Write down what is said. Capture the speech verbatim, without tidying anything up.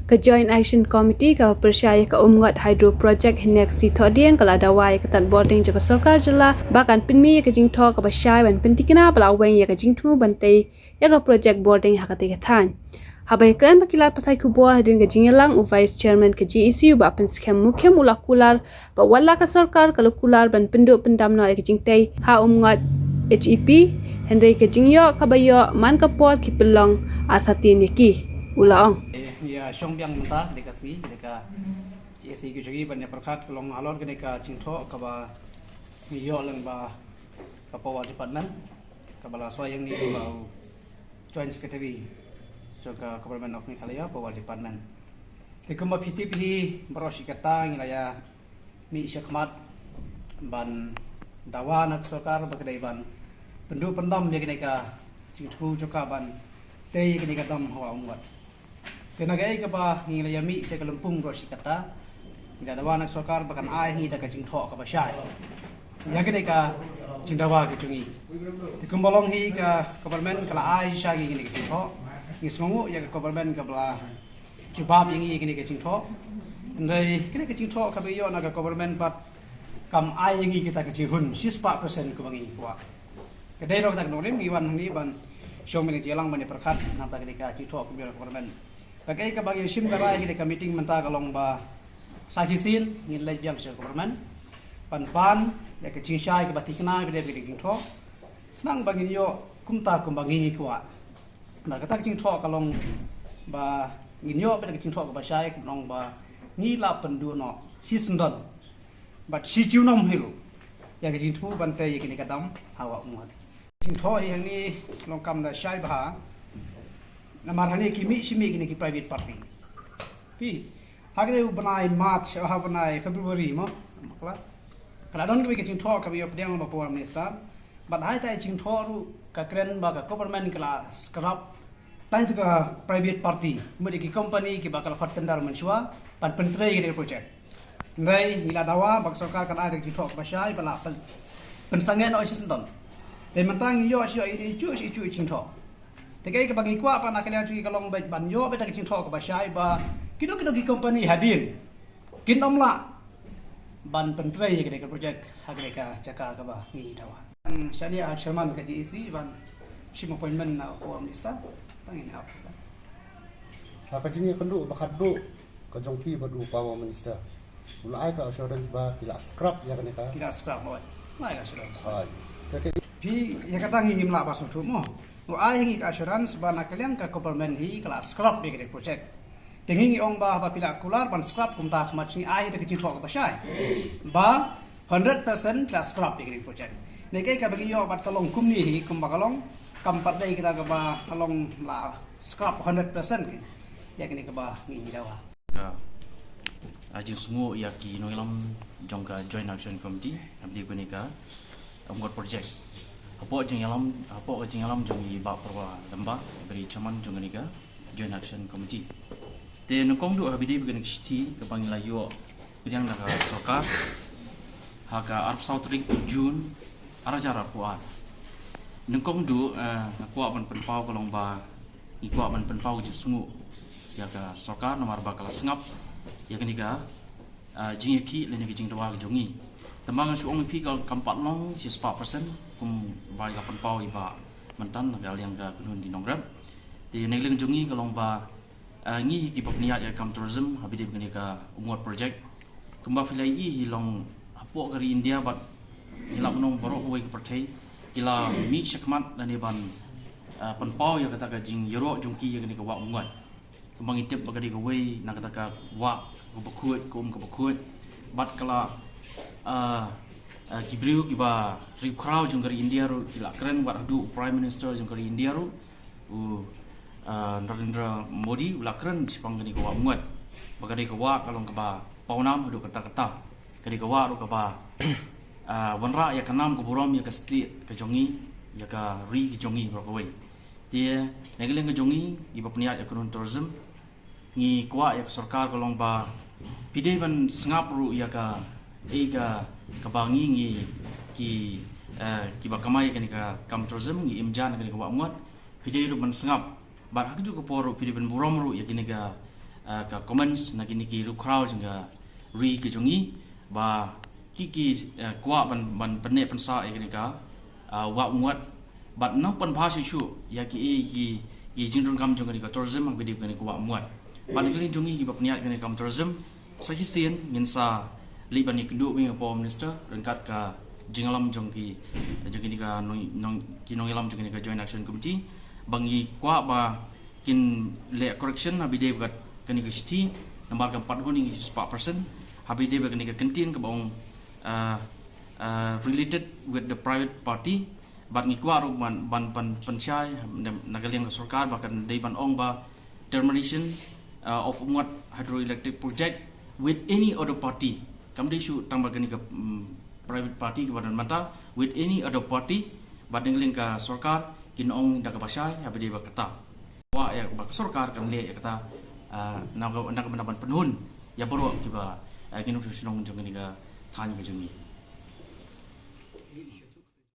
Ka Joint Action Committee kaba pyrshah ïa ka Umngot Hydro Project hynne ka sngi Thohdieng ka la dawa ïa ka tad bording jong ka sorkar jylla ba kan pynmih ïa ka jingthoh kaba shai ban pyntikna ba la weng ïa ka jingthmu ban tei ïa ka project bording ha katei ka thaiñ. Haba ïakren bad ki lad pathai khubor hadien ka jingïalang, u Vice Chairman ka J A C, u Bah Pynskhem Mukhim, u la kular ba wat la ka sorkar ka la kular ban pynduh pyndam noh ïa ka jingtei ha Umngot H E P, hynrei ka jingïoh kaba ïoh man ka por ki pynlong artatien ïa ki, u la ong. Ïa shong biang mynta kane ka sngi, kane ka J A C ka jong ngi ban ïa pyrkhat ka long halor kane ka jingthoh kaba ngi ïoh lyngba ka Power Department, kaba la soi ïa ngi lyngba u Joint Secretary jong ka Government of Meghalaya Power Department. Te kumba phi tip hi, baroh shi katta ngi la ïa mih shakhmat ban dawa na ka sorkar ba ka dei ban pynduh pyndam ïa kane ka jingthmu jong ka ban tei ïa kane ka dam ha Wah Umngot. Te na kaei kaba ngi la ïa mih sha ka lympung baroh shi katta, ngi la dawa na ka sorkar ba kan ai ha ngi da ka jingthoh kaba shai ïa kane ka jingdawa ka jong ngi. Te kumba long hi ka government ka la ai sha ngi kane ka jingthoh, ngi sngewnguh ïa ka government kaba la jubab ïa ngi ïa kane ka jingthoh. Hynrei kane ka jingthoh kaba ïoh na ka government pat kam ai ïa ngi kita ka jinghun shispah percent kaba ngi kwah. Ka dei ruh kata ka nongrim ngi wan hangne ban shong bad ngi ïalang ban ïa pyrkhat na kata kane ka jingthoh kaba ïoh na ka government. Ba kaei kaba ngi shim ka rai ha kane ka meeting mynta ka long ba sa shisien ngin leit biang sha ka government ban pan ïa ka jingshai kaba thikna kaba dei kane ka jingthoh, nang ba ngin ïoh kumta kumba ngi ngi kwah. Bad kata ka jingthoh ka long ba ngin ïoh bad ka jingthoh kaba shai ka long ba ngi la pynduh noh shisyndon bad shi junom hi ruh ïa ka jingthmu ban tei ïa kane ka dam ha Wah Umngot. Jingthoh hi hangne long kam da shai bha. Namar hangne ki mih shi mih kine ki private party. Phi, ha kane u bnai March, ha u bnai February mo, ka la, ka la don kawei ka jingthoh kaba ïoh pdiang lyngba Power Minister. Bad ha ita i jingthoh ruh ka kren ba ka government ka la scrap tai tu ka private party, mut ïa ki company kiba ka la khot tender mynshuwa ban pyntrei ïa kane ka project. Hynrei ngi la dawa ba ka sorkar kan ai da ka jingthoh kaba shai ba la pyn-, pynsangeh noh shisyndon. Te mynta ngi ïoh shuh ïa i juh shuh i juh i jingthoh. Te kaei kaba ngi kwah pat na ka liang jong ngi ka long beit ban ïoh beit da ka jingthoh kaba shai ba kino kino ki company hadien kin ym lah ban pyntrei ïa kane ka project ha kane ka jaka kaba ngi dawa. Hmm, shaniah ha u chairman ka J A C ban shim appointment na u Power Minister. Tang ïa u. Ha ka jingïakynduh ba khatduh ka jong phi bad u Power Minister, u la ai ka assurance ba ki la scrap ïa kane ka. Ki la scrap, oi. La ai ka assurance. Oi. Ka, ka, phi, ïa kata ngi ngim lah ban sngewthuh mo. U ai ha ngi ka assurance ba na ka liang ka government hi ka la scrap ïa kane ka project. Te ngi ngi ong ba haba phi la kular ban scrap kumta, khmat ngi ai da ka jingthoh kaba shai ba hundred percent phi la scrap ïa kane ka project. Ne kaei kaba ngi ïoh bad ka long kumne hi, kumba ka long, kam pat dei kita kaba ka long la scrap hundred percent ki. Ïa kane kaba ngi ngi dawa. Ka, ah, jingsngew ïa ki nongïalam jong ka Joint Action Committee, ha kane ka Umngot project. Hapoh jingïalam, hapoh ka jingïalam jong i Bah Purba Lyngba, ba dei chairman jong kane ka Joint Action Committee. Te nyngkong duh ha ba dei ba kane ka shithi kaba ngi la ïoh pdiang da ka sorkar ha ka arphew saw tarik June arhajar arphew ar. Nyngkong duh, eh, nga kwah ban pynpaw ka long ba ngi kwah ban pynpaw ka jingsngew ïa ka sorkar namar ba ka la sngap ïa kane ka ah, jingïakhih lane ka jingdawa ka jong ngi. Tangba ngan shu ong ïa phi ka kam pat long shispah percent kumba i la pynpaw i Bah Myntan na ka liang ka kynhun ki nongrep. Te na ka liang jong ngi ka long ba, ah, ngi kiba pynïaid ïa ka kam tourism ha ba dei ba kane ka Umngot project. Kumba phi la ïohi hi long hapoh ka ri India bad ngi lah ban ong baroh kawei ka pyrthei ki la mih shakhmat lane ban, ah, pynpaw ïa kata ka jingïaroh jong ki ïa kane ka Wah Umngot. Kumba ngi tip ba ka dei kawei na kata ka wah kaba khuid, ka um kaba khuid. Bad ka la, ah, ah, ki briew kiba riewkhraw jong ka ri India ruh ki la kren, wat haduh u Prime Minister jong ka ri India ruh, u, ah, Narendra Modi, u la kren shaphang kane ka Wah Umngot. Ba ka dei ka wah ka long kaba pawnam haduh katta katta. Ka dei ka wah ruh kaba, ah, wanrah ïa ka nam ka burom ïa ka state ka jong ngi, ïa ka ri ka jong ngi baroh kawei. Te na ka liang ka jong ngi, ngi ba pynïaid ïa ka kynhun tourism, ngi kwah ïa ka sorkar ka long ba phi dei ban sngap ruh ïa ka, ïa ka, kaba ngi ngi ki, eh, kiba kamai ïa kane ka kam tourism, ngi im ja na kane ka Wah Umngot, phi dei ruh ban sngap. Bad ha kajuh ka por ruh phi dei ban burom ruh ïa kane ka, ah, ka comments na kine ki riewkhraw jong ka ri ka jong ngi, ba ki ki, ah, kwah ban, ban pynneh pynsah ïa kane ka, ah, wah umngot, bad nang pynbha shuh shuh ïa ki, ki, ki jingdonkam jong kane ka tourism, ha ba ïadei bad kane ka wah umngot. Bad na ka liang jong ngi kiba pynïaid kane ka kam tourism, sa shisien ngin sa leit ban ïakynduh bad ka Power Minister ryngkat ka jingïalam jong ki, jong kine ka nong, nong, ki nongïalam jong kane ka Joint Action Committee, ba ngi kwah ba kin leh correction ha ba ïadei bad kane ka shithi, namar kam pat hun ïa ngi shispah percent, ha ba ïadei bad kane ka kyntien kaba ong, ah, ah, related with the private party, bad ngi kwah ruh ban, ban, ban pynshai na ka liang ka sorkar ba kan dei ban ong ba termination, ah, of Umngot Hydroelectric Project with any other party. Kam dei shuh tang bad kane ka, mm, private party kaba don mynta, with any other party, bad na ka liang ka sorkar kin ong da kaba shai ha ba ïadei bad kata. Kwah ïa ba ka sorkar kan leh ïa kata, ah, na ka, na ka bynta ban pynhun ïa baroh kiba, ah, ki nongshong shnong jong kane ka thaiñ ka jong ngi.